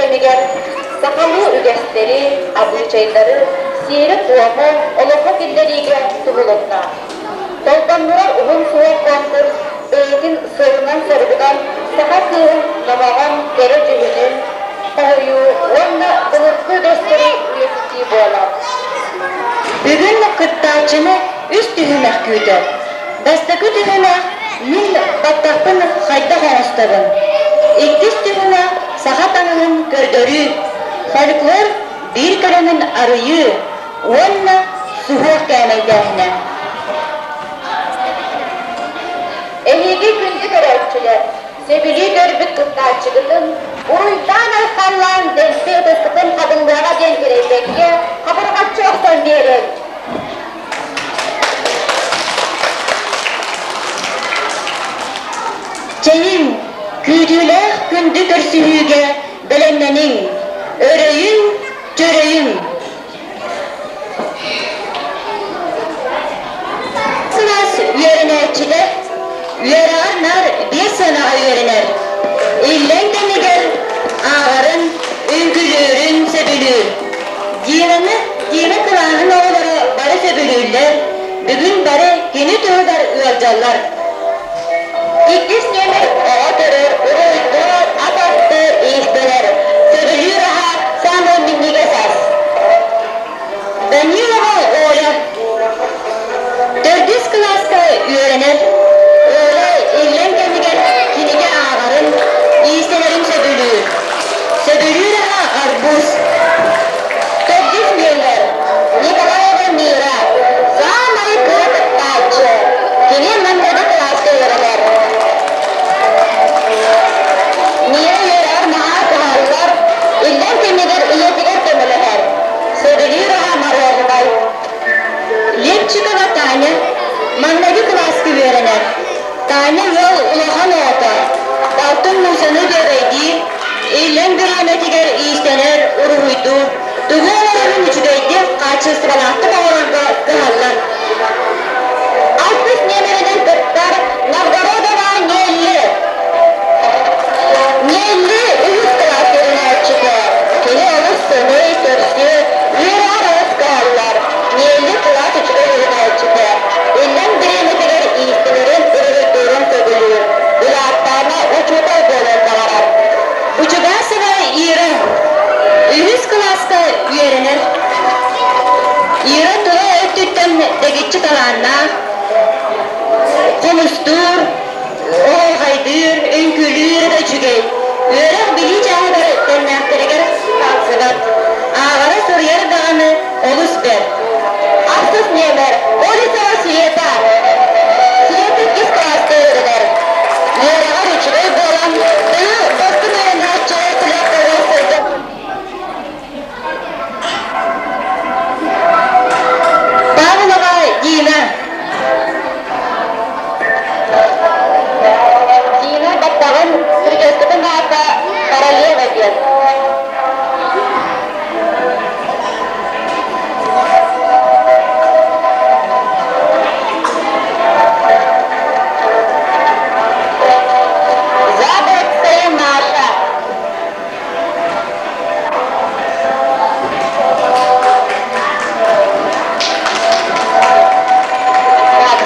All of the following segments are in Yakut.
кэмигэр сахалыы үгэстэри, абыычайдары, сиэри-туому олоххо киллэриигэ туһулунна. Толбоннурар уһун суһуох конкурс бэйэтин сыалынан-соругунан саха кыыһын номоҕон кэрэ дьүһүнүн хоһуйуу уонна былыргы үгэстэри үйэтитии буолар. Бүгүн кыттааччыны үс түһүмэх күүтэр. Бастакы түһүмэх Мин баттахпын хайдах оҥостобун? Иккис түһүмэх Саха таҥаһын көрдөрүү, фольклор биир көрүҥүн арыйыы уонна суһуох кээмэйдээһинэ. Эһиги күндү көрөөччүлэр, сөбүлүү көрбүт кыттааччыгытын уруйдаан-айхаллаан дэлби ытыскытын хабыллыаҕа диэн кэрэйбэккэ хабырҕаччы охсон биэриҥ. Чэйиҥ, күүтүүлээх күндү көрсүһүүгэ бэлэмнэниҥ, өрөйүҥ, чөрөйүҥ! Сылаас үөрэнээччилэр үөрэҕэр наар биэс сыанаҕа үөрэнэр. Иллэҥ кэмигэр ааҕарын, үҥкүүлүүрүн сөбүлүүр. Динаны Дина кылааһын оҕолоро бары сөбүлүүллэр, бүгүн бары кини туһугар ыалдьаллар. Иккис нүөмэр оҕо көрөр, уруйдуур, ат астыыр, иистэнэр. Сөбүлүүр аһа саамай минньигэс ас. Данилова Оля төрдүс кылааска үөрэнэр. Оля иллэҥ кэмигэр кинигэ ааҕарын, иистэнэрин сөбүлүүр. Сөбүлүүр аһа арбуз. Төрдүс нүөмэр Николаева Мира саамай кыра кыттааччы. Кини маҥнайгы кылааска үөрэнэр. Мира үөрэҕэр наһаа кыһаллар, иллэҥ кэмигэр ийэтигэр көмөлөһөр. Сөбүлүүр аһа моруоһунай. Лепчикова Таня маҥнайгы кылааска үөрэнэр. Таня ыал улахан оҕото, балтын Мусаны бүөбэйдиир, иллэҥ бириэмэтигэр иистэнэр, уруһуйдуур, тугу оҥорорун үчүгэйдик, хаачыстыбалаахтык оҥорорго кыһаллар. Алтыс нүөмэринэн кыттар Новгородова Нелли. Нелли үһүс кылаас үөрэнээччитэ. Кини олус сэмэй, көрсүө, үөрэҕэр олус кыһаллар. Нелли кылаас үчүгэй үөрэнээччитэ. Иллэҥ бириэмэтигэр иистэнэрин, уруһуйдуурун сөбүлүүр. Улааттаҕына учуутал буолуон баҕарар. Бучугасова Ира үһүс кылааска үөрэнэр. Ира тула өттүттэн дэгиччи талааннаах, хомустуур, оһуохайдыыр, үҥкүүлүүр да үчүгэй. Үөрэх-билии чааһыгар тэннээхтэригэр хаалсыбат. Ааҕара суруйар даҕаны олус бэрт. Ахсыс нүөмэр Олесова Света. Света иккис кылааска үөрэнэр. Үөрэҕэр үчүгэй буолан, быйыл бастыҥ үөрэнээччилэр күрэхтэригэр сылдьан Павлова Дина. Дина баттаҕын прическатын аата Королева диэн. Заболоцкая Маша.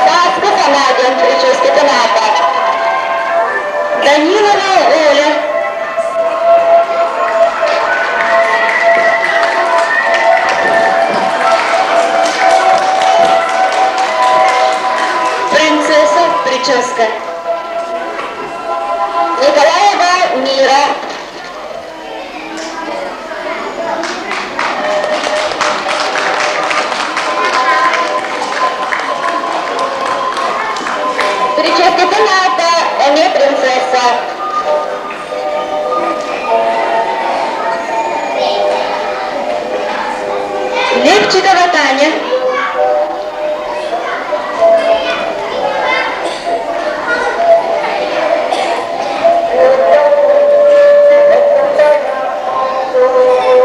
Сааскы санаа диэн прическатын аата. Данилова Оля. Принцесса прическа. Николаева Мира. Прическатын аата эмиэ принцесса. Лепчикова Таня.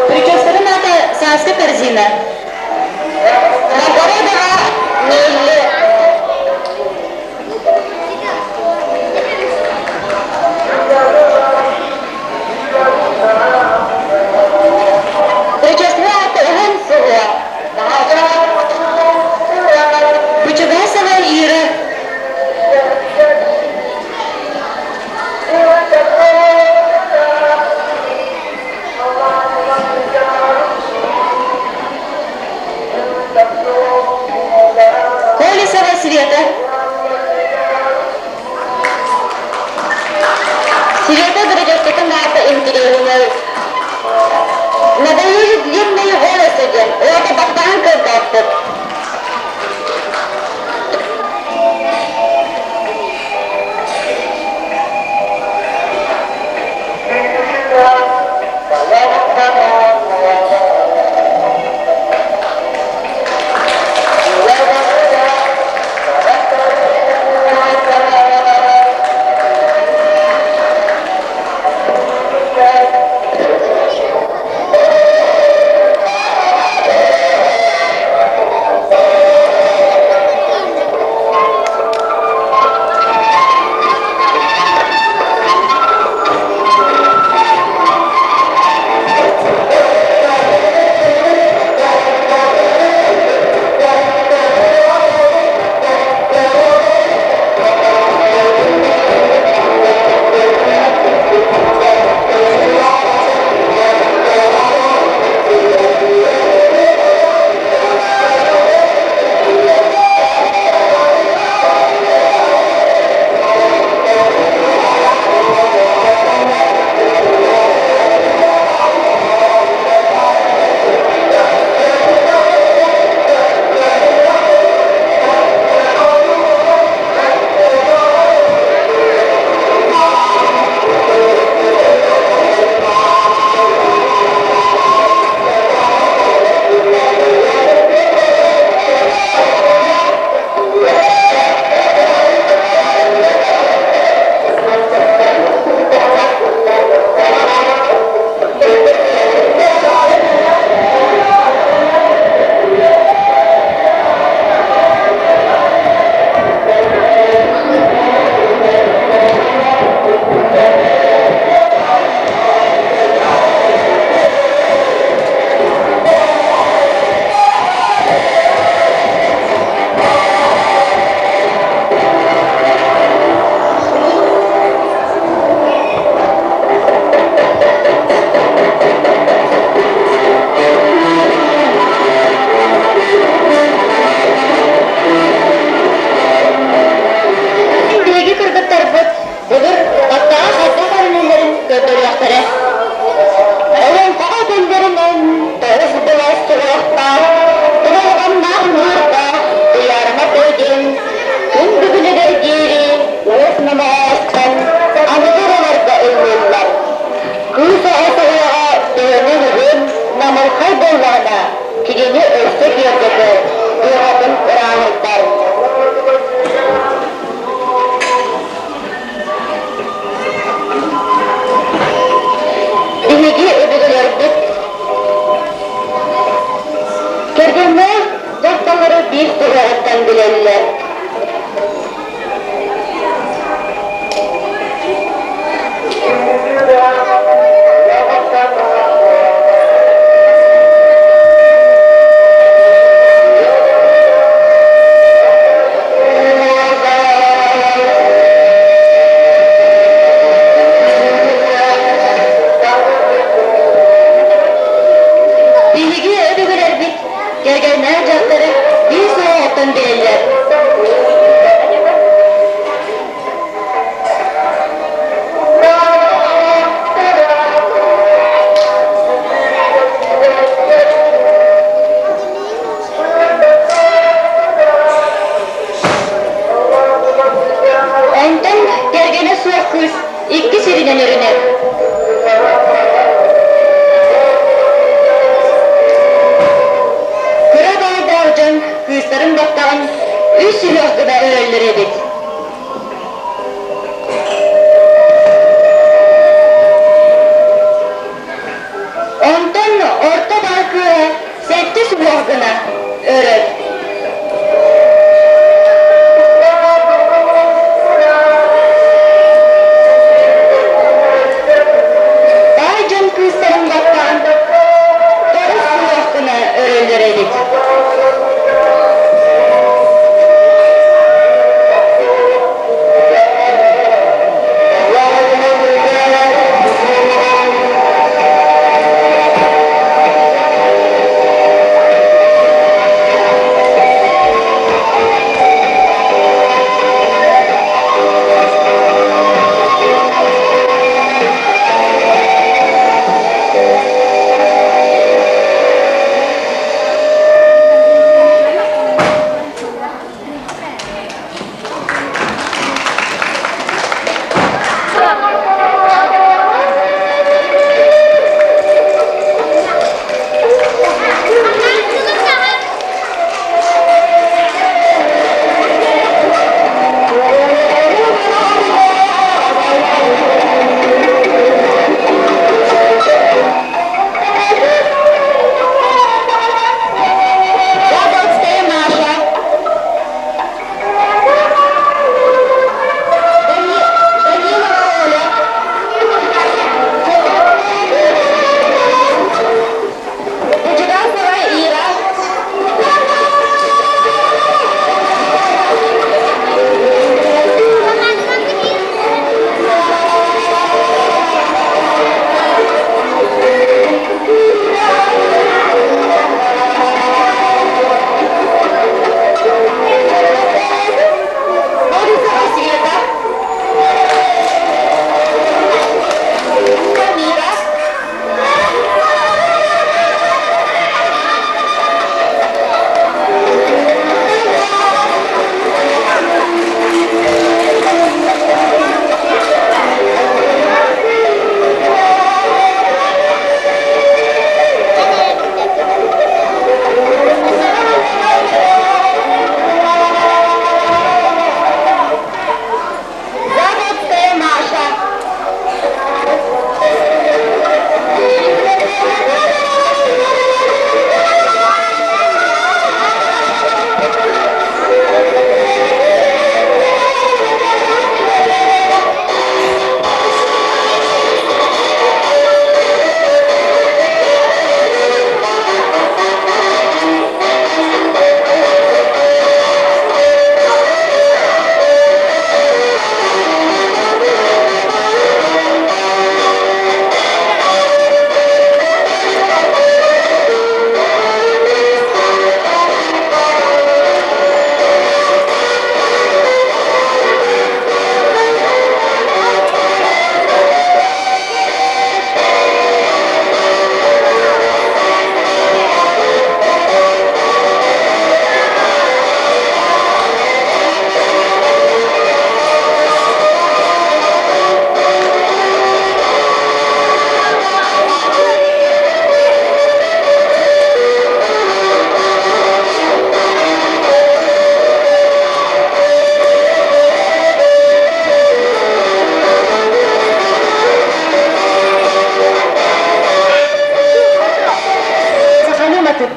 Прическатын аата Сааскы корзина. Новгородова Нелли. интириэһинэй Надоели длинные волосы диэн уота баттаһан кырдааппыт. Биһиги кыргыттарбыт былыр баттаҕа хайдах өрүнэллэрин көрдөрүөхтэрэ. Олоҥхоҕо этэллэринэн тоҕус былаас суһуохтаах, тулалҕаннаах нуурдаах Туйаарыма тыа диэн күн бүгүнүгэр диэри уос номоҕоостон аныгы ыраларга ыллыыллар. Кыыс оҕо суһуоҕа төһөнөн уһун, намылхай буоллаҕына, кинини өссө киэргэтэр, дууһатын ырааһырдар. Биһиги өбүгэлэрбит кэргэннээх дьахталлары биир түһэҕиттэн билэллэр. Биһиги өбүгэлэрбит кэргэннээх дьахтары биир суоҕуттан билэллэр. Онтон кэргэнэ суох кыыс икки сиринэн өрүнэр. Кыра баайдаах дьон кыыстарын баттаҕын үс сүһүөх гына өрөллөр эбит. Онтон орто баай кыыһа сэттэ сүһүөх гына өрөр. Баай дьон кыыстарын баттаан тоҕус сүһүөх гына өрөллөр эбит.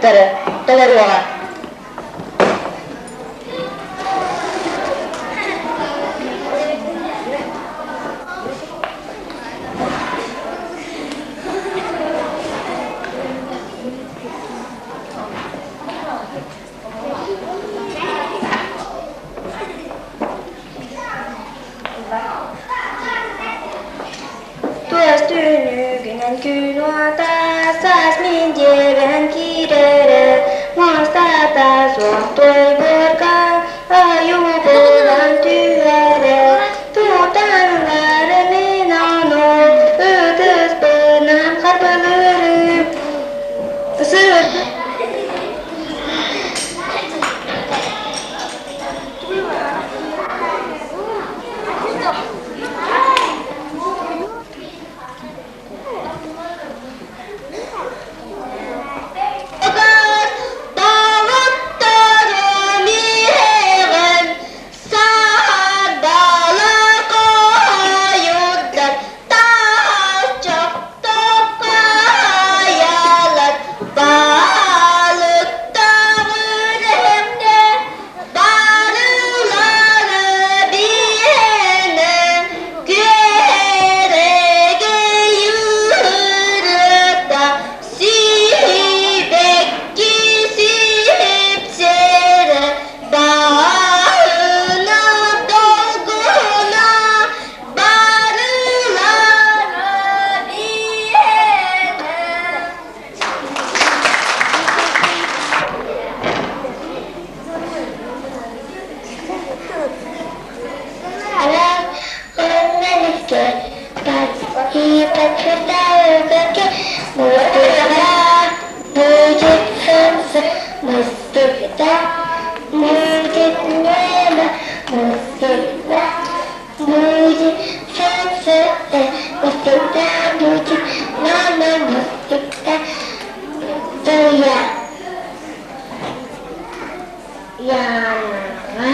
оҥоһуктары толоруоҕа. Туос түүнүгүнэн күн уота, саас мин дьиэбэн киирэрэ, муостата суох туойбурга, ойуу булан түһэрэ, тутаннары мин ону ытыспынан харбылыырым, сырдык Балыктарым иһэҕин саһардала хоһуйдар таас чохтоққайалар балыктарын эһэмҥэ барылары биһэнэ күөрэгэй ыһырыта сибэкки сипсэрэ баһына долгуна барылара биһэнэ. Будет небо, навсегда будет солнце, навсегда будет мама, навсегда я. Яна,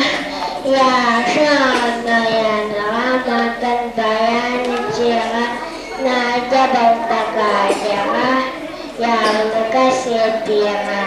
Надя балтакаева, яблоко сепьева.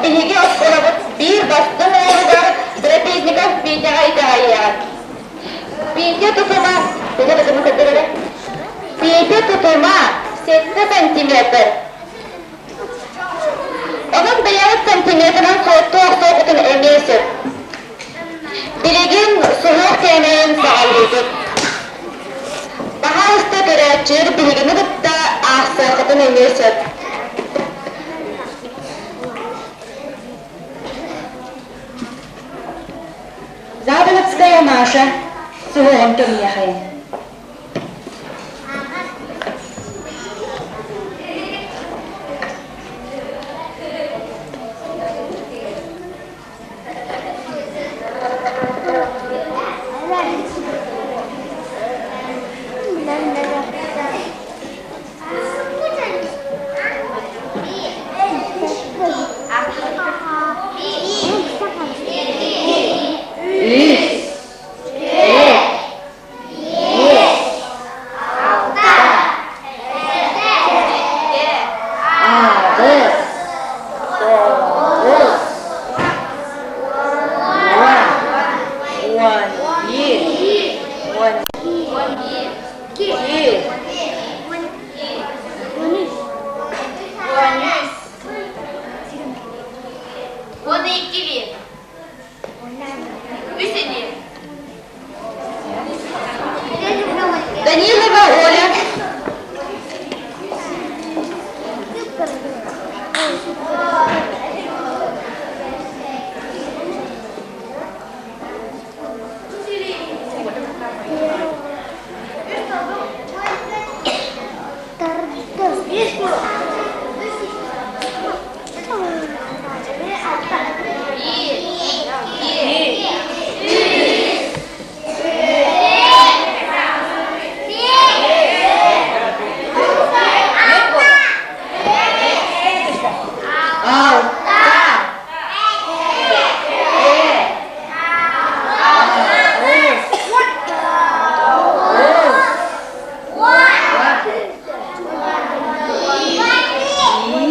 биһиги оскуолабыт биир бастыҥ уолугар Трапезников Петяҕа итэҕэйиэҕин. Петя тутума, Петя тутума көрдөрөрө. Петя тутума 7 сантиметр. Онон бэйэҕит сантиметрынан суоттуу охсуоххутун эмиэ сөп. Билигин суһуох кээмэйин саҕалыыбыт. Баһаалыста көрөөччүлэр биһигини кытта аахсыаххытын эмиэ сөп. Заболоцкая Маша суһуоҕун кэмиэхэйин. Үс, аҕыс, тоҕус, уон, 11, 12, 12 Үс ини. Данилова Оля. Алта.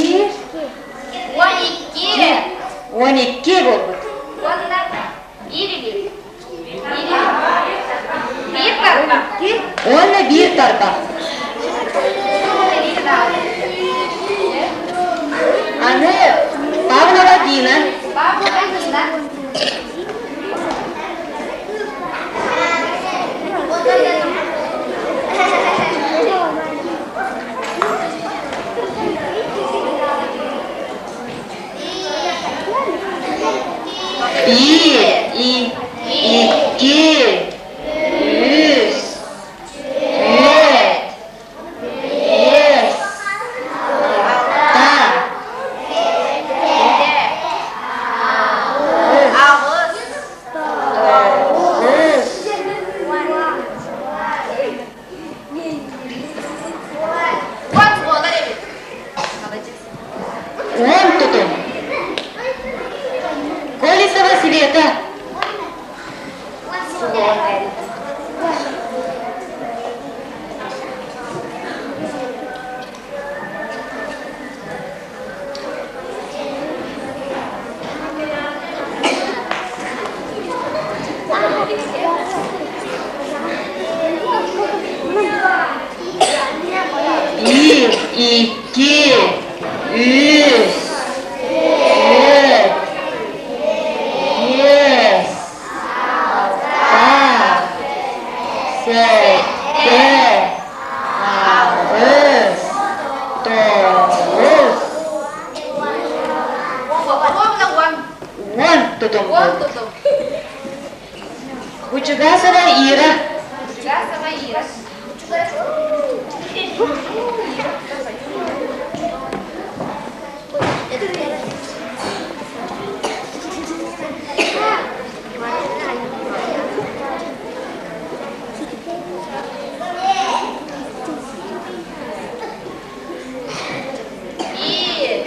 Биир. 12. 12 буолбут. Уонна биир илии. Биир тарбах. Уонна биир тарбах. Аны Павлова Дина. Павлова Дина. Биир, икки, үс, түөрт, биэс, алта, Аҕыс. тоҕус, Уон буолар эбит. Уон тутум. Колесова Света. Биир, икки, үс, түөрт, биэс, алта, сэттэ, аҕыс, тоҕус, 10 тутум буолбут. Бучугасова Ира. Бучугасова Ира.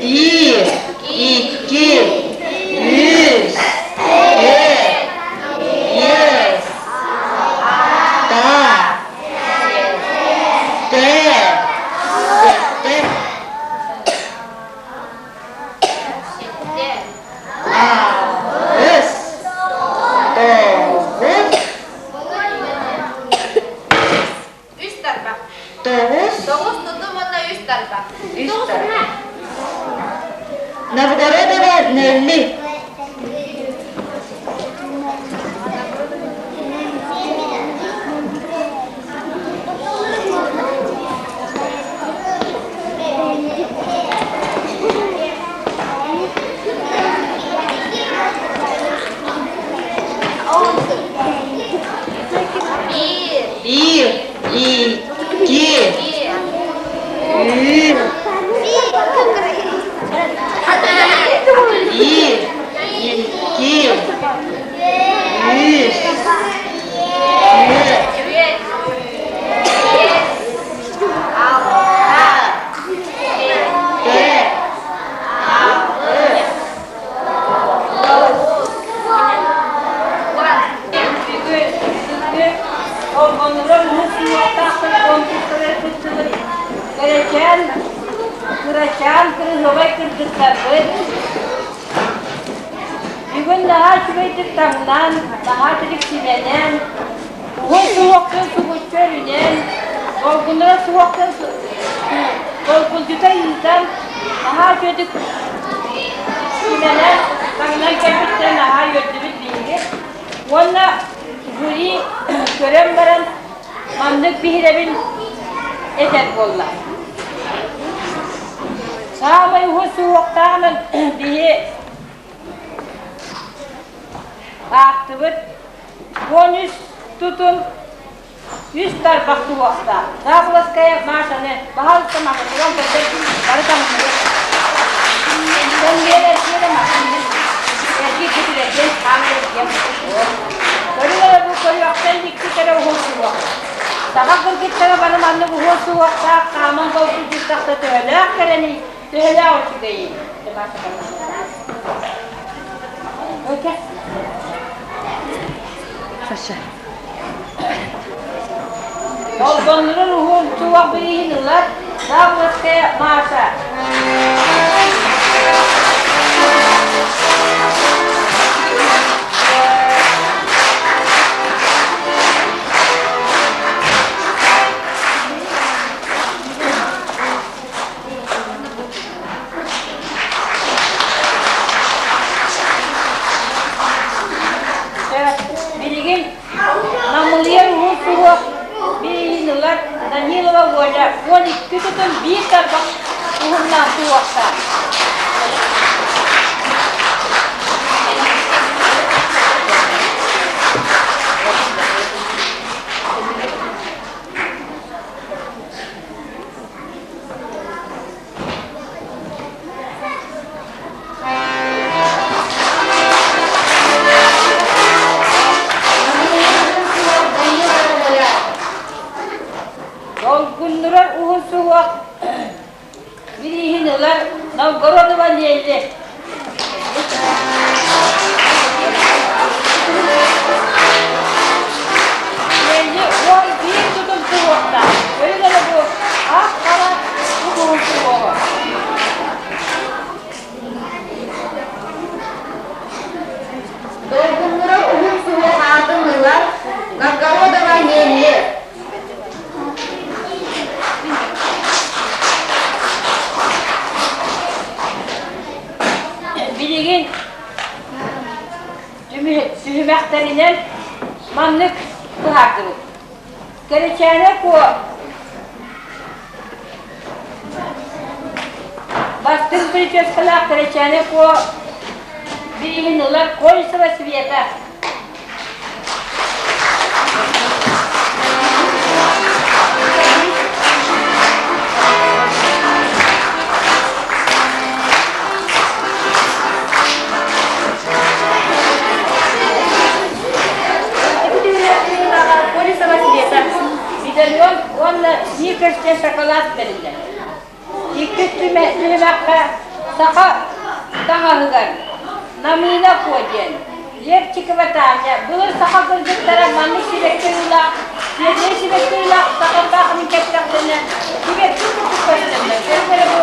Биир, икки, үс, түөрт, биэс, алта, сэттэ, тарбах. Үс тарбах. Новгородова Нелли. Биир. Биир, икки, үс, биир, икки, үс, түөрт, Түөрт. Биэс. Алта. сэттэ, аҕыс, тоҕус. Бүгүн Олбоннорор уһун суһуохтаахтар конкурстарыгар кыттыбыт кэрэчээн, кырачаан кырыһыабай кыргыттарбыт бүгүн наһаа үчүгэйдик таҥнан, наһаа тириксимэнэн, уһун суһуохтан субуччу өрүнэн, долгуннара суһуохтан долгулдьута ыытан, наһаа үчүгэйдик симэнэн, таҥнан кэлбиттэрин наһаа үөрдүбүт биһиги. Уонна жюри көрөн баран маннык биһирэбил этэр буолла. Саамай уһун суһуохтааҕынан биһи аахтыбыт 13 тутум үс тарбах суһуохтаах. Павловская Машаны баһаалыста Машатыгар көрдөр бары таҥныбыт. Көнгүөр эргиэрэ Машаны эргий бүтүрэргин хаан эргиэм. Көрүҥ эрэ бу көрүөхтэн икки кэрэ уһун суһуох. Саха кыргыттара бары маннык уһун суһуохтаах хааман толкуйдуттахта төһөлөөх кэрэний, төһөлөөх үчүгэйий? Окей. Саша. Долгоннорун уһун суох бирииһин ылар Павловская Маша. Билигин Намылыйар уһун суһуох бирииһин ылар Данилова Оля 12 тутун биир тарбах уһуннаах суһуохтаах. Долгуннурар уһун суһуох бирииһин ылар Новгородова Нелли. Нелли 11 тутум суһуохтаах. Көрүҥ эрэ бу ах хара уһун суһуоҕу. Долгуннурар уһун суһуох аатын ылар Новгородова Нелли. Билигин түһүмэхтэринэн маннык быһаардыбыт. Кэрэчээнэ Куо бастыҥ прическалаах Кэрэчээнэ Куо бирииһин ылар Колесова Света. Колесова Света медальон уонна Сникерске шоколад бэриллэр. Иккис түһүмэххэ саха таҥаһыгар Намыына Куо диэн Левчикова Таня былыр саха кыргыттара маннык сибэкки ойуулаах, сиэдэрэй сибэкки ойуулаах сахалаах кэпсэхтэринэ сибэкки курдук көстөллөр. Көрүҥ эрэ бу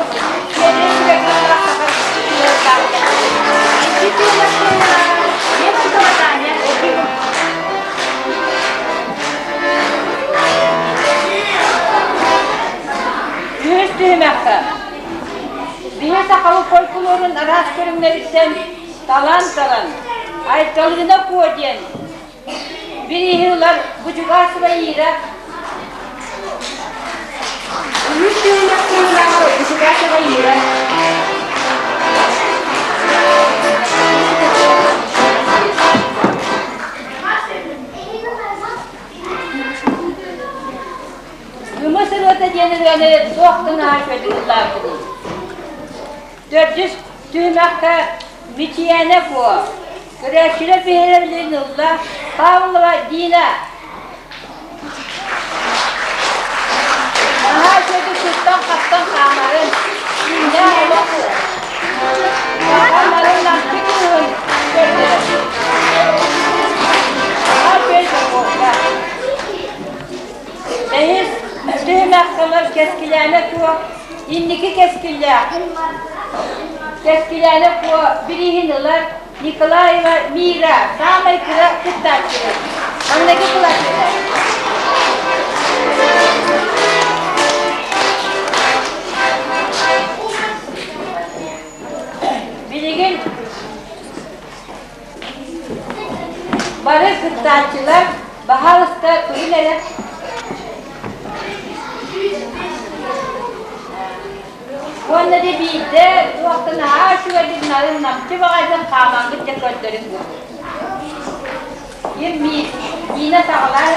сиэдэрэй сибэкки ойуулаах саха кыргыттара. Икки түһүмэххэ Левчикова Таня Үһүс түһүмэххэ түһүмэххэ биһи сахабыт фольклорун араас көрүҥнэриттэн талан-талан Айталыына Куо диэн бирииһи ылар Бучугасова Ира Үһүс түһүмэх кыыллааҕар Бучугасова Ира Кымыс ырыата диэн ырыаны туох гынаһа көтүрүллаабытый? Төрдүс түһүмэххэ Мичийээнэ Куо, көрөөччүлэр биһирэбилин ылла Павлова Дина. Наһаа үчүгэйдик туттан-хаптан хаамарын, күннээх олох сахаларын намчы кыыһын көрдөрөр. Наһаа үчүгэй духуопка. Бэһис түһүмэххэлэр Кэскилээнэ Куо инники кэскиллээх Кэскилээнэ Куо бирииһин ылар Николаева Мира саамай кыра кыттааччыбыт. Маҥнайгы кылааччыта. Билигин Бары кыттааччылар, баһаалыста, тугун эрэ Уонна дьэ биирдэ туохтан наһаа үчүгэйдик нарын намчы баҕайытын хаамаҥҥыт дьэ көрдөрүҥ бу. Ким Миинэ саҕалаан.